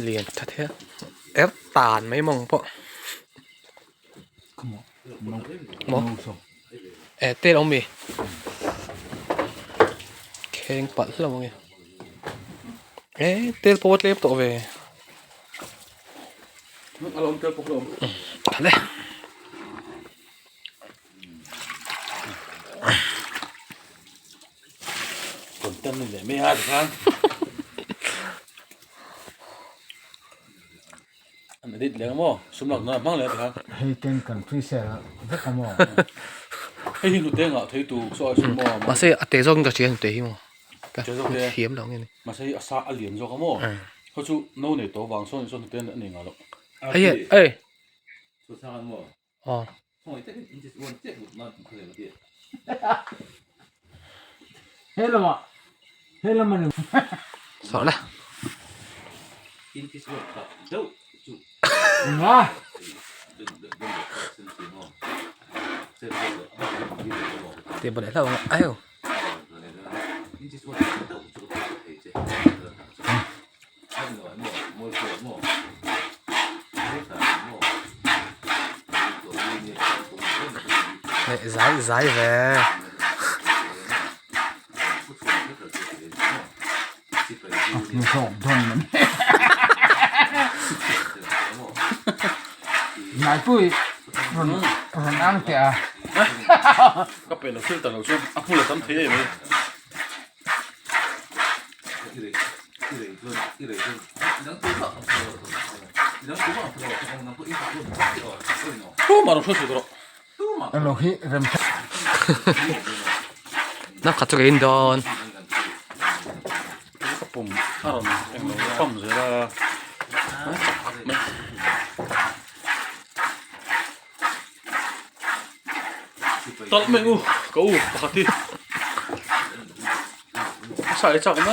Lian tha thei a er tan mai mawng pawh maw eh tel awm mi kheng palh hlauh ang e eh tel pawh a tlem tawh ve tha le. Content ni leh mai a tikhan an edit leh ang maw sum lak nan a hmang leh a tikhan hei ten kan freestyle vek a maw hei hi hnute ngah thei tur saw ai sawn maw mahse a te zawk in ka hria hnute hi maw ka thiam lo nge ni mahse hei a sa a lian zawk a maw khaw chu no nei tawh vang sawn sawn hnute a nei ngah loh hei ei aw Sawh le. Ti boleh hlauh ang ayo. Zai zai ve. Naipui rawn rawn ang teh a. Ka pe lo filter lo chuan a hmul a tam thei em mai. Tumah rawn hruai rawh. Elo hi rem Na khat chu ka in dawn. Ka pum a rawn englo pam zel a. Talh mai u ka u pakhat hi. A sa ei chak mai.